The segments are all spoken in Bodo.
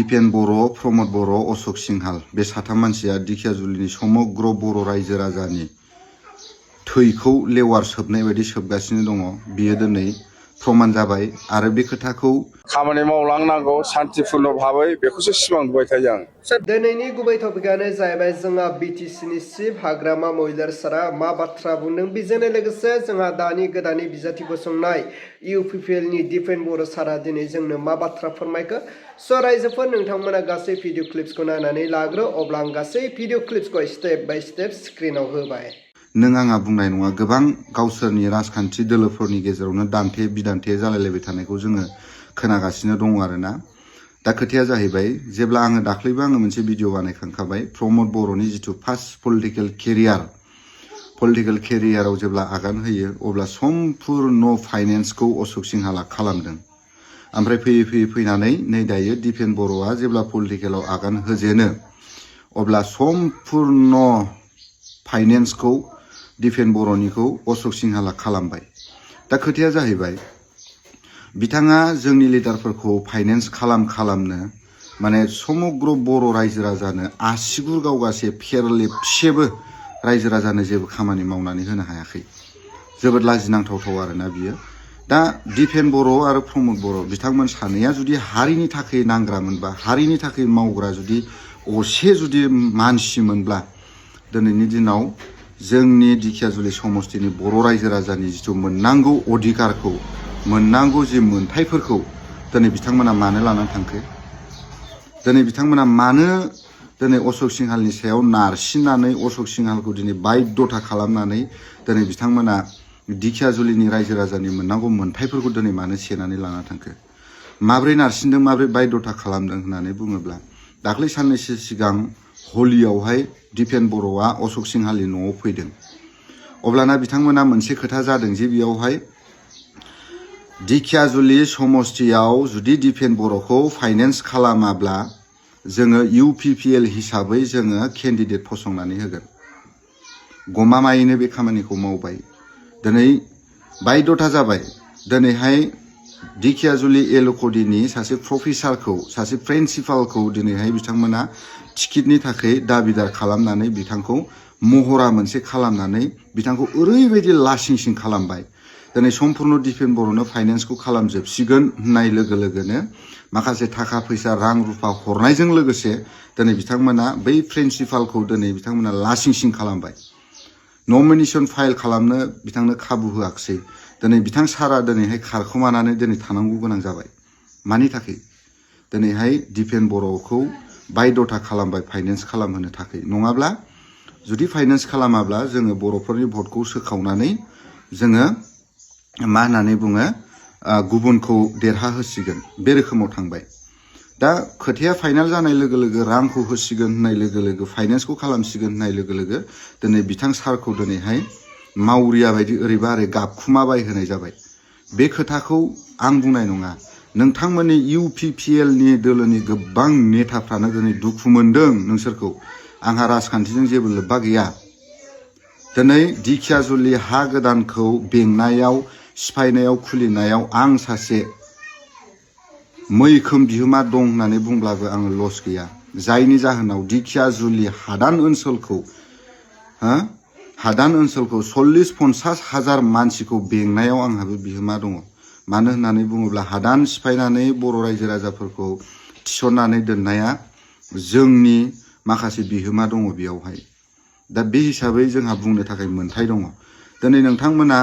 दिपेन बर', प्रमद बर', अशोक सिंहाल बे साथाम मानसिया दिखियाजुलिनि समग्र बर' रायजो राजानि थैखौ लेवार सोबनाय बायदि सोबगासिनो दङ। बियो दिनै प्रमान जाबाय आरो बे खोथाखौ खामानि मावलांनांगौ शान्तिपूर्ण भाबै बेखौसो सिमां नुबाय थायो आं। दिनैनि गुबै टपिकआनो जाहैबाय जोंहा बिटिसिनि चिफ हाग्रामा महिलार सारा मा बाथ्रा बुंदों। बेजोंनो लोगोसे जोंहा दानि गोदानै बिजाथि गसंनाय इउपिपिएलनि दिपेन बर' सारा दिनै जोंनो मा बाथ्रा फोरमायखो। स' रायजोफोर नोंथांमोना गासै भिडिअ क्लिप्सखौ नायनानै लाग्रो। अब्ला आं गासै भिडिअ क्लिप्सखौ स्टेप बाय स्टेप स्क्रिनाव होबाय। नों आंहा बुंनाय नङा, गोबां गावसोरनि राजखान्थि दोलोफोरनि गेजेरावनो दान्थे बिदान्थे जालायलायबाय थानायखौ जोङो खोनागासिनो दङ आरोना। दा खोथाया जाहैबाय, जेब्ला आङो दाख्लैबो मोनसे भिडिअ बानायखांखाबाय प्रमद बर'नि जिथु फार्स्ट पलिटिकेल केरियाराव जेब्ला आगान होयो अब्ला सम्पुर्ण फाइनेन्सखौ अशोक सिंहाला खालामदों। ओमफ्राय फैयै फैनानै नै दायो दिपेन बर'आ जेब्ला पलिटिकेलाव आगान होजेनो अब्ला सम्पुर्ण फाइनेन्सखौ दिपेन बर'निखौ अशोक सिंहाला खालामबाय। दा खोथाया जाहैबाय, बिथाङा जोंनि लिडारफोरखौ फाइनेन्स खालामनो माने समग्र बर' रायजो राजानो आसिगुर गावगासे फेरलेबसेबो रायजो राजानो जेबो खामानि मावनानै होनो हायाखै। जोबोद लाजिनांथावथाव आरोना बियो। दा दिपेन बर' आरो प्रमद बर' बिथांमोन सानैया जुदि हारिनि थाखाय नांग्रामोनबा, हारिनि थाखाय मावग्रा जुदि जुदि मानसिमोनब्ला दिनैनि दिनाव जोंनि दिखियाजुलि समस्तिनि बर' रायजो राजानि जिथु मोननांगौ अधिकारखौ, मोननांगौ जि मोनथायफोरखौ दिनै बिथांमोना मानो लानानै थांखो? दिनै बिथांमोना मानो दिनै अशोक सिंहालनि सायाव नारसिननानै अशोक सिंहालखौ दिनै बायध'था खालामनानै दिनै बिथांमोना दिखियाजुलिनि रायजो राजानि मोननांगौ मोनथायफोरखौ दिनै मानो सेनानै लाना थांखो? माब्रै नारसिनदों, माब्रै बायध'था खालामदों होननानै बुङोब्ला दाख्लै साननैसो सिगां हलियावहाय दिपेन बर'आ अशोक सिंहालनि न'आव फैदों। अब्लाना बिथांमोना मोनसे खोथा जादों जे बेयावहाय दिखियाजुलि समस्तियाव जुदि दिपेन बर'खौ फाइनेन्स खालामाब्ला जोङो इउपिपिएल हिसाबै जोङो केन्डिडेट फसंनानै होगोन। गमामायैनो बे खामानिखौ मावबाय। दिनै बायध'था जाबाय। दिनैहाय दिखियाजुलि एलक'डिनि सासे प्रफेसारखौ, सासे प्रिन्सिपालखौ दिनैहाय बिथांमोना टिकेटनि थाखाय दाबिदार खालामनानै बिथांखौ महरा मोनसे खालामनानै बिथांखौ ओरैबायदि लासिंसिं खालामबाय। दिनै सम्पुर्ण दिपेन बर'नो फाइनेन्सखौ खालामजोबसिगोन होननाय लोगो लोगोनो माखासे थाखा फैसा रां रुफा हरनायजों लोगोसे दिनै बिथांमोना बै प्रिन्सिपालखौ दिनै बिथांमोना लासिंसिं खालामबाय। नमिनेसन फाइल खालामनो बिथांनो खाबु होआखिसै। दिनै बिथां सारा दिनैहाय खारखोमानानै दिनै थानांगौ गोनां जाबाय। मानि थाखाय? दिनैहाय दिपेन बर'खौ बायध'था खालामबाय फाइनेन्स खालामहोनो थाखाय। नङाब्ला जुदि फाइनेन्स खालामाब्ला जोङो बर'फोरनि भटखौ सोखावनानै जोङो मा होननानै बुङो, गुबुनखौ देरहा होसिगोन, बे रोखोमाव थांबाय। दा खोथाया फाइनाल जानाय लोगो लोगो रांखौ होसिगोन होननाय लोगो लोगो, फाइनेन्सखौ खालामसिगोन होननाय लोगो लोगो दिनै बिथां सारखौ दिनैहाय मावरिया बायदि ओरैबा ओरै गाबखुमाबाय होनाय जाबाय। बे खोथाखौ आं बुंनाय नङा, नोंथांमोननि इउपिपिएलनि दोलोनि गोबां नेताफ्रानो दिनै दुखु मोनदों नोंसोरखौ। आंहा राजखान्थिजों जेबो लोब्बा गैया। दिनै दिखियाजुलि हा गोदानखौ बेंनायाव, सिफायनायाव, खुलिनायाव आं सासे मैखोम बिहोमा दं होननानै बुंब्लाबो आङो लस गैया। जायनि जाहोनाव दिखियाजुलि हादान ओनसोलखौ 40-50 हाजार मानसिखौ बेंनायाव आंहाबो बिहोमा दङ। मानो होननानै बुङोब्ला हादान सिफायनानै बर' रायजो राजाफोरखौ थिसननानै दोननाया जोंनि माखासे बिहोमा दङ बेयावहाय। दा बे हिसाबै जोंहा बुंनो थाखाय मोन्थाय दङ। दिनै नोंथांमोना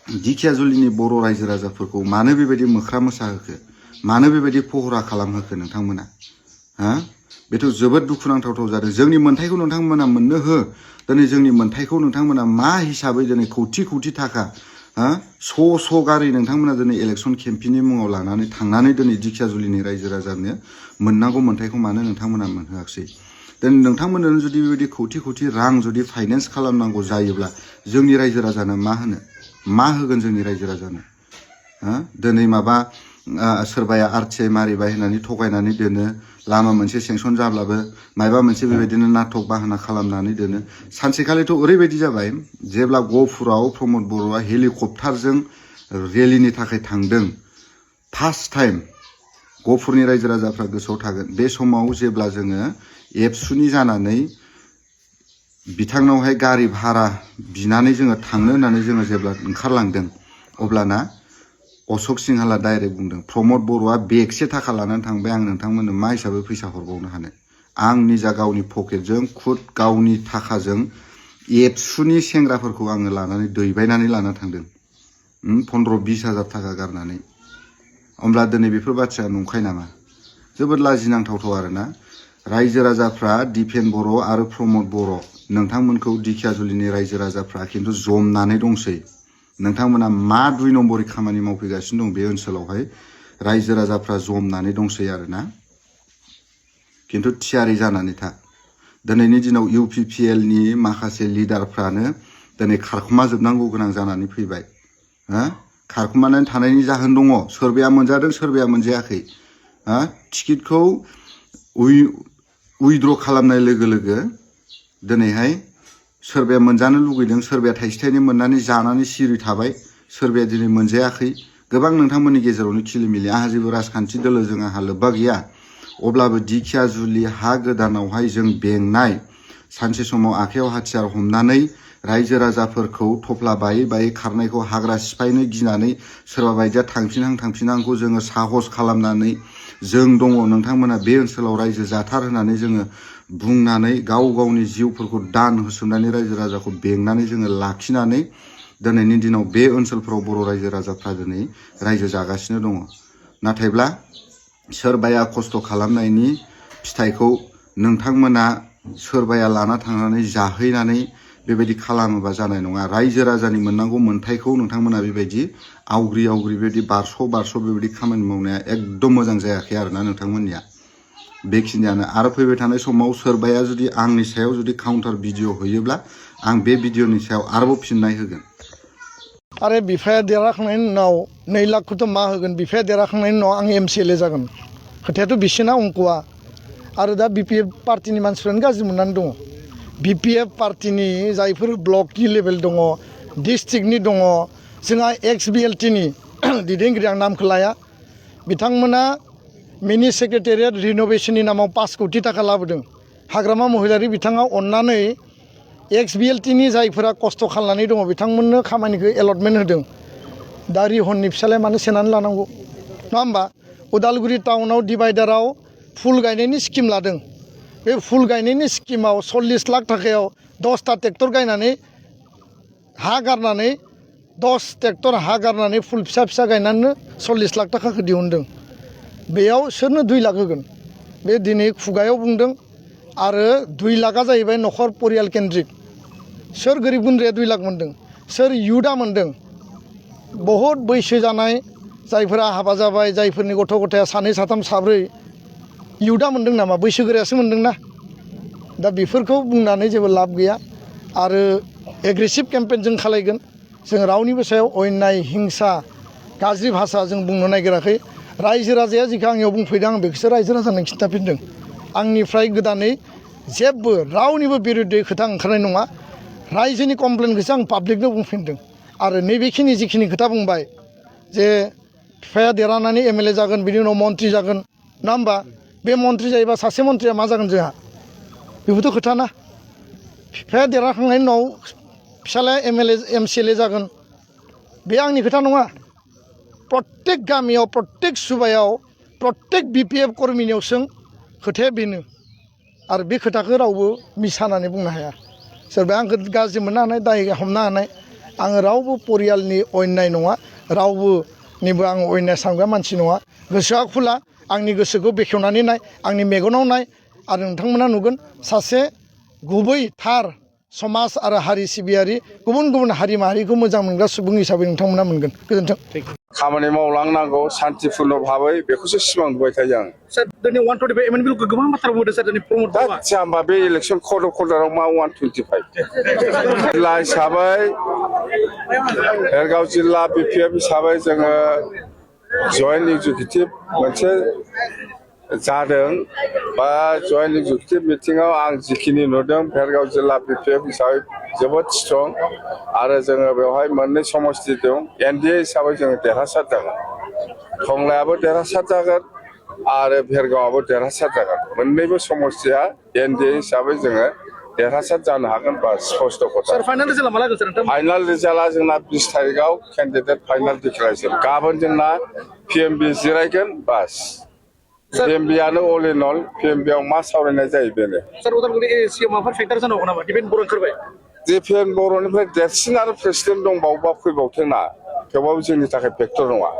दिखियाजुलिनि बर' रायजो राजाफोरखौ मानो बेबायदि मोख्रा मोसा होखो? मानो बेबायदि पहरा खालामहोखो नोंथांमोना? बेथ' जोबोद दुखुनांथावथाव जादों। जोंनि मोन्थायखौ नोंथांमोना मोननो हो। दिनै जोंनि मोन्थायखौ नोंथांमोना मा हिसाबै दिनै कौटि थाखा स' गारि नोंथांमोना दिनै इलेक्सन केम्पेइननि मुङाव लानानै थांनानै दिनै दिखियाजुलिनि रायजो राजानो मोननांगौ मोन्थायखौ मानो नोंथांमोना मोनहोआखिसै? दिनै नोंथांमोननो जुदि बेबायदि कौटि रां जुदि फाइनेन्स खालामनांगौ जायोब्ला जोंनि रायजो राजानो मा होनो? मा होगोन जोंनि रायजो राजानो? दिनै माबा सोरबाया आरटिआइ मारिबाय होननानै थगायनानै दोनो। लामा मोनसे सेंसन जाब्लाबो मायबा मोनसे बेबायदिनो नाटक बाहाना खालामनानै दोनो। सानसेखालिथ' ओरैबायदि जाबाय, जेब्ला गहपुराव प्रमद बर'आ हेलिकप्टारजों रेलिनि थाखाय थांदों, फार्स्ट टाइम गफुरनि रायजो राजाफ्रा गोसोआव थागोन बे समाव जेब्ला जोङो एबसुनि जानानै बिथांनावहाय गारि भारा बिनानै जोङो थांनो होननानै जोङो जेब्ला ओंखारलांदों अब्लाना अशोक सिंहाला डाइरेक्ट बुंदों प्रमद बर'आ बेगसे थाखा लानानै थांबाय आं नोंथांमोननो मा हिसाबै फैसा हरबावनो हानो आं निजा गावनि पकेटजों खुद गावनि थाखाजों एबसुनि सेंग्राफोरखौ आङो लानानै दैबायनानै लाना थांदों 15-20 हाजार थाखा गारनानै होमब्ला दिनै बेफोर बाथ्राया नंखाय नामा जोबोद लाजिनांथावथाव आरोना रायजो राजाफ्रा दिपेन बर' आरो प्रमद बर' नोंथांमोनखौ दिखियाजुलिनि रायजो राजाफ्रा खिन्थु जमनानै दंसै नोंथांमोना मा 2 नम्बरनि खामानि मावफैगासिनो दं बे ओनसोलावहाय रायजो राजाफ्रा जमनानै दंसै आरोना खिन्थु थियारि जानानै था दिनैनि दिनाव UPPL नि माखासे लिडारफ्रानो दिनै खारखुमा जोबनांगौ गोनां जानानै फैबाय हो खारखुमानानै थानायनि जाहोन दङ सोरबाया मोनजादों सोरबाया मोनजायाखै हो टिकेटखौ उइद्र खालामनाय लोगो लोगो दिनैहाय सोरबाया मोनजानो लुगैदों सोरबाया थाइसे थाइनै मोननानै जानानै सिरि थाबाय सोरबाया दिनै मोनजायाखै गोबां नोंथांमोननि गेजेरावनो खिलिमिलि आंहा जेबो राजखान्थि दोलोजों आंहा लोब्बा गैया अब्लाबो दिखियाजुलि हा गोदानावहाय जों बेंनाय सानसे समाव आखायाव हाथियार हमनानै रायजो राजाफोरखौ थफ्ला बायै बायै खारनायखौ हाग्रा सिफायनो गिनानै सोरबा बायदिया थांफिनहांखौ जोङो साहस खालामनानै जों दङ नोंथांमोना बे ओनसोलाव रायजो जाथार होननानै जोङो बुंनानै गाव गावनि जिउफोरखौ दान होसोमनानै रायजो राजाखौ बेंनानै जोङो लाखिनानै दिनैनि दिनाव बे ओनसोलफोराव बर' रायजो राजाफ्रा दिनै रायजो जागासिनो दङ नाथायब्ला सोरबाया खस्थ' खालामनायनि फिथाइखौ नोंथांमोना सोरबाया लाना थांनानै जाहैनानै बेबायदि खालामोबा जानाय नङा रायजो राजानि मोननांगौ मोन्थायखौ नोंथांमोना बेबायदि आवग्रि बेबायदि बारस' बेबायदि खामानि मावनाया एकदम मोजां जायाखै आरोना नोंथांमोननिया बेखिनियानो आरो फैबाय थानाय समाव सोरबाया जुदि आंनि सायाव जुदि काउन्टार भिडिअ होयोब्ला आं बे भिडिअनि सायाव आरोबाव फिननाय होगोन आरो बिफाया देरहाखांनायनि उनाव 2 लाखखौथ' मा होगोन बिफाया देरहाखांनायनि उनाव आं MCLA जागोन खोथायाथ' बिसिना अंक'आ आरो दा BPF पार्टिनि मानसिफ्रानो गाज्रि मोननानै दङ BPF पार्टिनि जायफोर ब्लकनि लेभेल दङ डिस्ट्रिक्टनि दङ जोंहा XBLT नि दैदेनगिरि आं नामखौ लाया बिथांमोना मिनि सेक्रेटारियेट रिन'भेशननि नामाव 5 कोटि थाखा लाबोदों हाग्रामा महिलारि बिथाङा अननानै XBLT नि जायफोरा खस्थ' खालामनानै दङ बिथांमोननो खामानिखौ एलटमेन्ट होदों दा रिहननि फिसालाया मानो सेनानै लानांगौ नङा होमबा उदालगुरि टाउनाव डिभाइडाराव फुल गायनायनि स्किम लादों बे फुल गायनायनि स्किमाव 40 लाख थाखायाव 10टा ट्रेक्टर गायनानै हा गारनानै 10 ट्रेक्टर हा गारनानै फुल फिसा फिसा गायनानैनो 40 लाख थाखाखौ दिहुनदों बेयाव सोरनो 2 लाख होगोन बे दिनै खुगायाव बुंदों आरो 2 लाखा जाहैबाय न'खर परियाल केन्द्रिक सोर गोरिब गुन्द्राया 2 लाख मोनदों सोर युथआ मोनदों बहुत बैसो जानाय जायफोरा हाबा जाबाय जायफोरनि गथ' गथाया 2 3 4 युथआ मोनदों नामा बैसोगोरायासो मोनदोंना दा बेफोरखौ बुंनानै जेबो लाब गैया आरो एग्रेसिभ केम्पेइन जों खालायगोन जों रावनिबो सायाव अन्याय हिंसा गाज्रि भाषा जों बुंनो नागिराखै रायजो राजाया जिखौ आंनियाव बुंफैदों आं बेखौसो रायजो राजानो खिन्थाफिनदों आंनिफ्राय गोदानै जेबो रावनिबो बिरुद्धै खोथा ओंखारनाय नङा रायजोनि कमप्लेनखौसो आं पाब्लिकनो बुंफिनदों आरो नैबेखिनि जिखिनि खोथा बुंबाय जे बिफाया देरहानानै MLA जागोन बिनि उनाव मन्त्रि जागोन नङा होमबा बे मन्त्रि जायोबा सासे मन्त्रिया मा जागोन जोंहा बेबोथ' खोथा ना बिफाया देरहाखांनायनि उनाव फिसालाया MCLA जागोन बे आंनि खोथा नङा प्रत्येक गामियाव प्रत्येक सुबायाव प्रत्येक BPF कर्मिनियाव सों खोथाया बेनो आरो बे खोथाखौ रावबो मिसा होननानै बुंनो हाया सोरबा आंखौ गाज्रि मोननो हानाय दाय हमनो हानाय आङो रावबो परियालनि अन्याय नङा रावबोनिबो आं अन्याय सानग्रा मानसि नङा गोसोआ खुला आंनि गोसोखौ बेखेवनानै नाय आंनि मेगनाव नाय आरो नोंथांमोना नुगोन सासे गुबै थार समाज आरो हारि सिबियारि गुबुन गुबुन हारि माहारिखौ मोजां मोनग्रा सुबुं हिसाबै नोंथांमोना मोनगोन गोजोन्थों खामानि मावलांनांगौ सान्थिपुर्ण भाबै बेखौसो सिमां नुबाय थायो आं Sir, दिनै 125 एमएन बिलखौ गोबां बाथ्रा बुंदों सार दिनै प्रमद दा बर'आ जाम्बा बे इलेक्सन कड अफ कन्डाक्टआव मा 125 जिल्ला हिसाबै भेरगाव जिल्ला BPF हिसाबै जोङो जयेन्ट एक्जिकिउटिभ मोनसे जादों बा जयेन्ट एक्जिकिउटिभ मिटिङाव आं जिखिनि नुदों भेरगाव जिल्ला BPF हिसाबै जोबोद स्ट्रं आरो जोङो बेवहाय मोननै समस्ति दं NDA हिसाबै जोङो देरहासार जागोन टंलायाबो देरहासार जागोन आरो भेरगावआबो देरहासार जागोन मोननैबो समस्थिया एनडिए हिसाबै जोङो देरहासार जानो हागोन बा स्पष्ट Sir, खोथा final result माला गोन sir नोंथां? फाइनाल रिजाल्टआ जोंना 20 तारिखआव केन्डिडेट फाइनाल डिक्लारेसन गाबोन जोंना पिएमबि जिरायगोन बास पिएमबि आनो अल इन अल पिएमबि आव मा सावरायनाय जायो बेनो Sir, उदालगुरि ASC आव माबाफोर फेक्टर जानो हागौ नामा? डिफेन्स बर' ओंखारबाय। डिफेन बर'निफ्राय देरसिन आरो प्रेसिडेन्ट दंबावोबा फैबावथोंना थेवबाबो जोंनि थाखाय फेक्टर नङा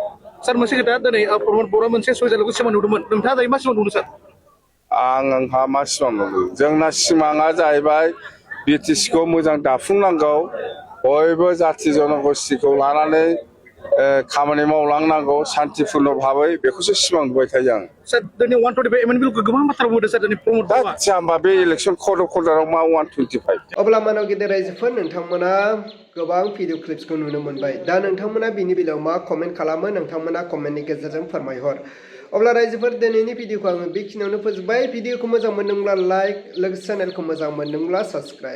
Sir, मोनसे खोथा दिनै प्रमद बर'आ मोनसे सयजालुखौ सिमां नुदोंमोन। नोंथाङा दायो मा सिमां नुदों sir? आंहा मा सिमां नुदों जोंना सिमाङा जाहैबाय बिटिसिखौ मोजां दाफुंनांगौ बयबो जाथि जनगोष्ठीखौ लानानै खामानि मावलांनांगौ सान्तिपुर्न भाबै बेखौसो सिमां नुबाय थायो आं Sir, दिनै 125 एमएनबिलखौ गोबां बाथ्रा बुंदों sir दिनै प्रमद दा बर'आ। जाम्बा बे इलेक्सन कड अफ कन्डाक्टआव मा 125 अब्ला मानव गेदेर रायजोफोर नोंथांमोना गोबां भिडिअ क्लिप्सखौ नुनो मोनबाय दा नोंथांमोना बिनि बेलायाव मा कमेन्ट खालामो नोंथांमोना कमेन्टनि गेजेरजों फोरमायहर अब्ला रायजोफोर दिनैनि भिडिअखौ आङो बेखिनियावनो फोजोबबाय भिडिअखौ मोजां मोनदोंब्ला लाइक लोगोसे चेनेलखौ मोजां मोनदोंब्ला साबस्क्राइब